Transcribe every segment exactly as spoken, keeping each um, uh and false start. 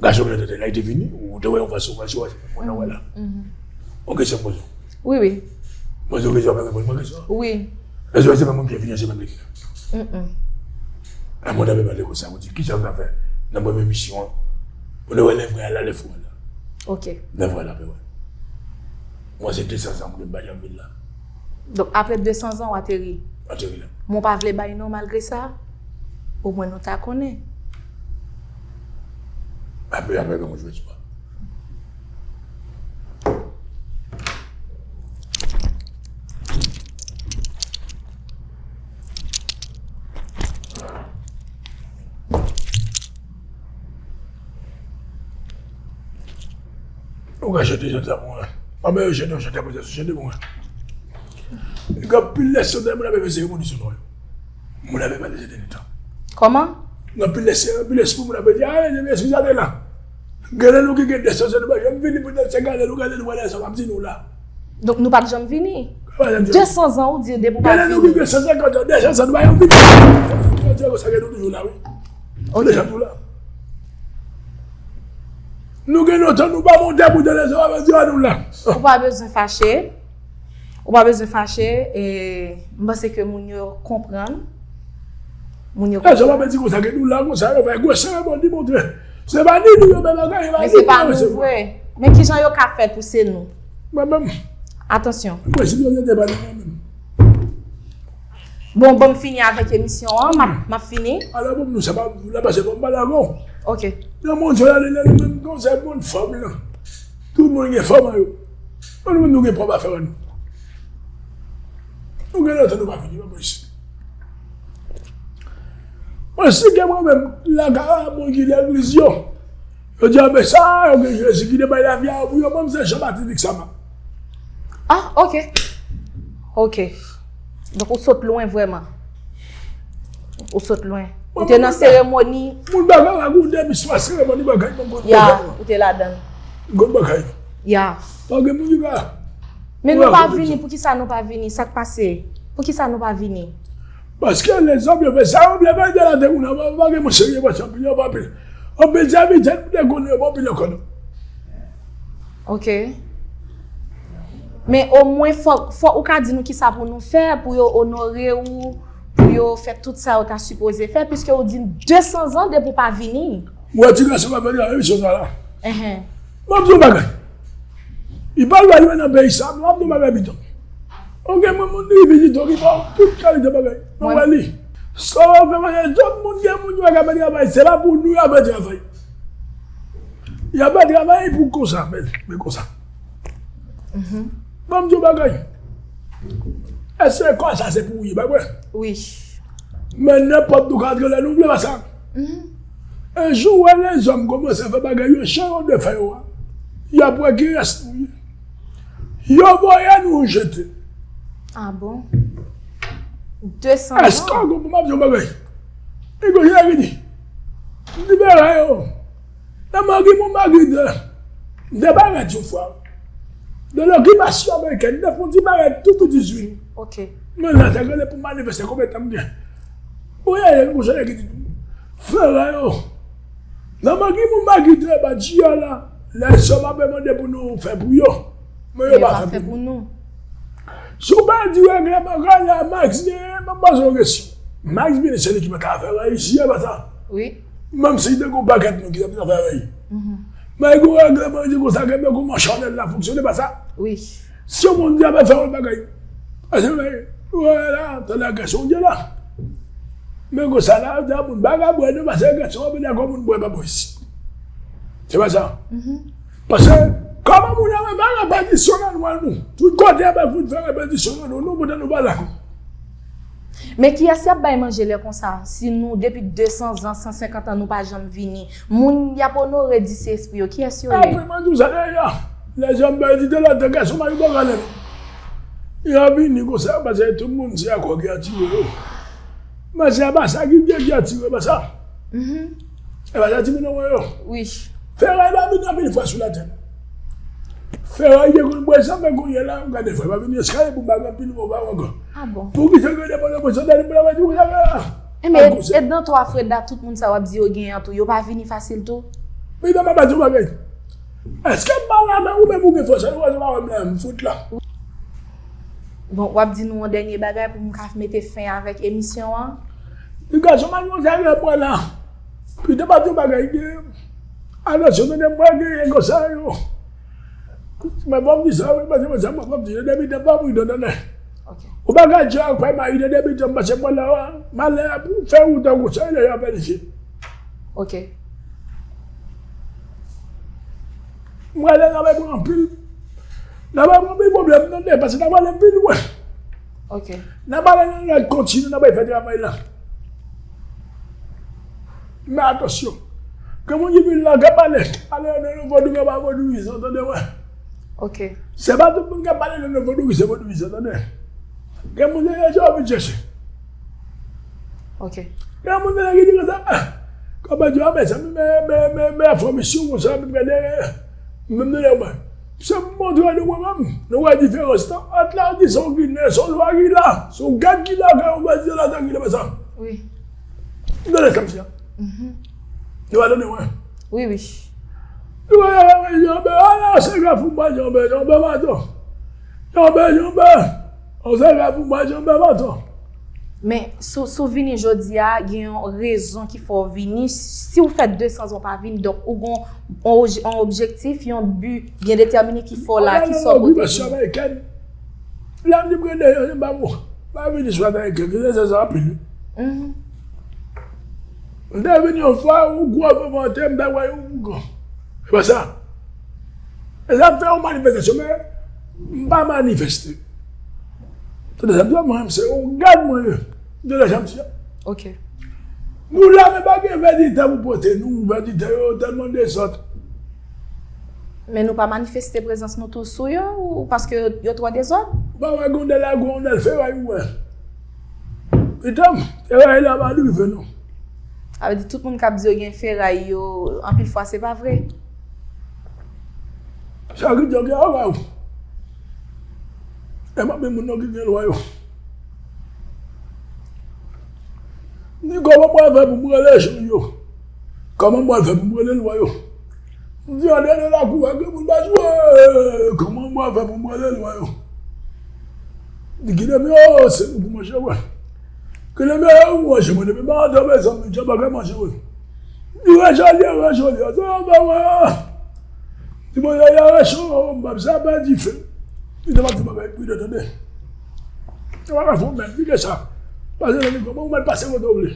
Gason mwen te la, li te vini, ou te wè yon fason, ou wè si w wè, mwen nan wè la. Yon kesyon m poze w. Wi, wi. Poze w kesyon, mwen reponn mwen kesyon. Wi. Èske se pa moun ki vini an semèn ki vini? Mwen t ap pale konsa, ou di, kisa m ta fè nan premye misyon an? Ou te wè lè vre a la, lè fou a la. Ok. Lè vre a la, pe wè. Mwen se de san zan m te bay an vil la. Donk, apre de san zan, w ateri. Ateri la. Mwen pa vle bay non malgre sa. Omwen nou ta konnen. Apre, apre, gen moun jwe ti pa. Ou ka chante, chante sa pou mwen. Mwen, mwen, chante, chante, chante, chante pou mwen. Gen anpil lè sou moun ap fè seremoni sou non yo. Moun ap pale se dènye tan. Kòman? Gen anpil lè, anpil espri moun ap di, ah, espri sa te la. Gen lè nou ki gen de san zan, nou pa janm vini pou nou se gade nou, gade nou, wè lè sa, m ap di nou la. Donk nou pa t janm vini? Pa janm vini. De san zan, ou di, depi w pa vini. Gen lè nou ki gen san senkant an, de san zan, nou pa janm vini. Sa vle di sa ke nou toujou la, wi. Ok. Nou deja tou la. Nou gen lontan nou pa monte pou de lè sa, w ap di, ah, nou la. Ou pa bezwen fache. Ou pa bezwen fache, e m panse ke moun yo konprann. Moun yo konprann. Lè sa w ap di konsa ke nou la konsa, yo fè gwo seremoni montre. Se pa ni nou yo fè bagay, se pa nou yo resevwa. Men se pa nou vre. Men kijan yo ka fè pou se nou? Mwen menm. Atansyon. Mwen si nou yo te pa nou menm. Bon, ban m fini avèk emisyon an, m ap, m ap fini. Alò, bon, nou sa pa, la pase bon, m pa dakò. Ok. Nan moun yo la, li la, li menm, konsa, moun fanm lan. Tout moun gen fanm an yo. Bon, nou menm, nou gen pwòp afè an nou. Nou gen lontan nou pa vini, pa mwen isi. Mwen si gen mwen menm, lakay a, moun ki legliz yo. Yo di, a, men sa, yo gen Jezi ki te bay lavi a yo pou yo, mwen, se Jean Baptiste Vixama. Ah, ok. Ok. Donk, ou sot lwen vrèman. Ou sot lwen. Ou te nan seremoni. Moun bagay la, ou te miswa seremoni bagay, mwen, mwen, ya, ou te ladan l. Gon bagay. Ya. Pa gen moun ki ka. Men nou pa vini, poukisa nou pa vini? Sa k pase? Poukisa nou pa vini? Paske lèzòm yo fè sa yo vle, pa de la te moun nan, pa gen moun serye, pa chanpinyon, pa pil. Anpil sèvitè, nou te konnen yo, pa pil ankò non. Ok. Men omwen fò, fò ou ka di nou kisa pou nou fè, pou yo onore ou, pou yo fè tout sa yo ta sipoze fè, piske ou di de san zan depi w pa vini. Ou wè ti gason pa fè travay misyon sa la. Enhen. M ap di w bagay. Li pa dwe rive nan peyi sa, m ap di w bagay pito. Ok, mwen moun li vizite w, li ba w tout kalite bagay. Mwen wè li. Sa w ap fè, mwen, lòt moun, gen moun yo ka fè travay, se pa pou nou y ap fè travay. Y ap fè travay pou konsa, men, men konsa. Ban m di w bagay. Èske kò sa se pou ou ye, pa vre? Wi. Men nenpòt nou ka antre lè nou vle, pa sa. Un jou, wè lèzòm kòmanse fè bagay yo jan yo dwe fè yo a. Y ap wè ki rès nou ye. Yo voye nou jete. Ah bon? De san zan? Èske w konprann m ap di w bagay? Li konn sa ki di. M di bagay yo. Nan magi moun magi de. M te parèt yon fwa. De lokipasyon amerikèn, m te fon ti parèt tou piti zwi. Ok. Men la, sa gade pou manifeste konbyen tan m gen. Ou ye, yon konse ki di, frè yo. Nan magi moun magi de, ba di a la. Lè sa m ap mande pou nou fè pou yo. Men yo pa fè pou nou. Si w pa di règleman, gade la, Max, m ap poze yon kesyon. Max vini, se li ki mèt afè la, isi, e pa sa. Wi. Menm si te gon pakèt moun ki t ap travay avè l. Men gon règleman ki di konsa ke men kòman chanèl la fonksyone, pa sa? Wi. Si yon moun di ap fè yon bagay, pase men, wè la, tande kesyon w di la. Men konsa la, di a moun pa ka bwè non, pase kesyon w ap dakò moun bwè pa bwè isi. Se pa sa? Paske, kòman moun nan pa repetisyon nan nou, tout kote ap fout fè repetisyon nan nou, nou, poutan nou pa la. Men kiyès y ap bay manje lè konsa? Si nou, depi de san zan, san senkant an, nou pa janm vini. Moun y ap onore di se espri yo, kiyès yo ye? Apre mwen di w sa deja. Lèzòm pèdi de lòt gason mari bò kanèl. Y ap vini konsa, paske tout moun se akò ki atire yo. Men se pa sa ki, ki atire, pa sa. E pa sa ti moun nan wè yo. Wi. Feray pa vin anpil fwa sou latè. Feray te konn bwè san, men kounye a la, gade, Feray pa vin eskalye pou bagay anpil mo pa ankò. Ah bon? Poukisa gade pandan mwen sot la, li pa di konsa la? Enben, e nan twa Freda, tout moun sa w ap di yo gen an tou, yo pa vini fasil tou? Freda, m ap di w bagay. Èske m pa la menm ou menm ou gen fòs? Sa nou wè se pa wè m la, m fout la. Bon, w ap di nou yon dènye bagay pou m ka mete fen avèk emisyon an? Li gason pa yon zayè mwen la. Li te pa di yon bagay gen. Atansyon, tande m pral genyen konsa yo. Men fò m di sa wi, paske mwen sa mwen fò m di, depi tan pa mwen tande. Ou pa ka di ak pay mari de depi tan, paske mwen la, malè ap fè ou tankou sa, lè y ap planifiye. Ok. Mwen la, n ap pran anpil, n ap pran anpil pwoblèm tande, paske n ap ale pi lwen. Ok. N ap ale nan règ kontinye, n ap fè travay la. Men atansyon. Gen moun ki vin la, k ap pale, pale nan non vodouyizan, tande, wè. Ok. Se pa tout moun k ap pale nan non vodouyizan, vodouyizan, tande. Gen moun ki deja vin chèche. Ok. Gen moun ki di konsa, ah, kòman di, ah, mezanmi, men, men, men, men enfòmasyon konsa, men gade, menm nan lè mwen. Se montre nou mwen menm, nou wè diferans lan ant la, di se yon Ginen, se yon lwa ki la, se yon gad ki la, gen yon prezidan ladan ki la, pa sa. Wi. Nou tande sa m di a? Mhm. Nou pa tande mwen? Wi, wi. Nou wè, wè, wè, janbe, ala, se graf pou mwen, janbe, janbe, maton. Janbe, janbe. Yon se graf pou mwen, janbe, maton. Men, si w, si w vini jodi a, gen yon rezon ki fè w vini. Si w fè de san zan w pa vini, donk ou gon yon, yon objektif, yon bi byen detèmine ki fè w la, ki sa w pote vini. Amerikèn. Lè m di premye yo, se pa bon. Pa vini sou amerikèn, ki se sa anpil. Mhm. M te vini yon fwa, ou gwo vante, m te wè yon ougan. Se pa sa. E sa fè yon manifestasyon, men m pa manifeste. Tande sa m di a, mwen, se yon gad mwen ye. M te deja m di a. Ok. Nou la, men pa gen vèditè pou pote nou, vèditè yo tèlman dezòd. Men nou pa manifeste prezans nou tou sou yo, ou paske yo, yo twò dezòd? Ou pa wè gen yon dèl la, gen yon dèl feray ou wè. Pitanm, feray la pa rive non. Sa vle di tout moun k ap di yo gen feray yo, anpil fwa se pa vre. Sa ki di yo gen lwa yo. E m ap di moun nan ki gen lwa yo. Ni kòman mwen fè pou m rele jou yo. Kòman mwen fè pou m rele lwa yo. M di, antre nan lakou a, gen moun pa jwe. Kòman mwen fè pou m rele lwa yo? Di, kite m yo, se nou pou manje, wè. Kite m yo, manje, mwen, depi m antre, mezanmi, djab pa ka manje, wè. Di, rejoli, rejoli, sa va, wè. Di, bon, ya, ya, recho, m pa sa pa dife. Li te pa di bagay, pou tande. Yo pa ka fè w menm, li gen sa. Pase nan mikwo, bon, ou mèt pase kote w vle.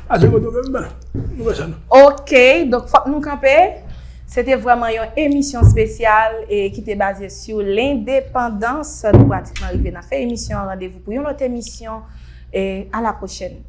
Pase kote w vle, m bèl. Nou wè sa, non? Ok, donk fòk nou kanpe. Se te vrèman yon emisyon espesyal e ki te baze sou lendepandans. Nou pratikman rive nan fen emisyon an. Randevou pou yon lòt emisyon. E a la pwochèn.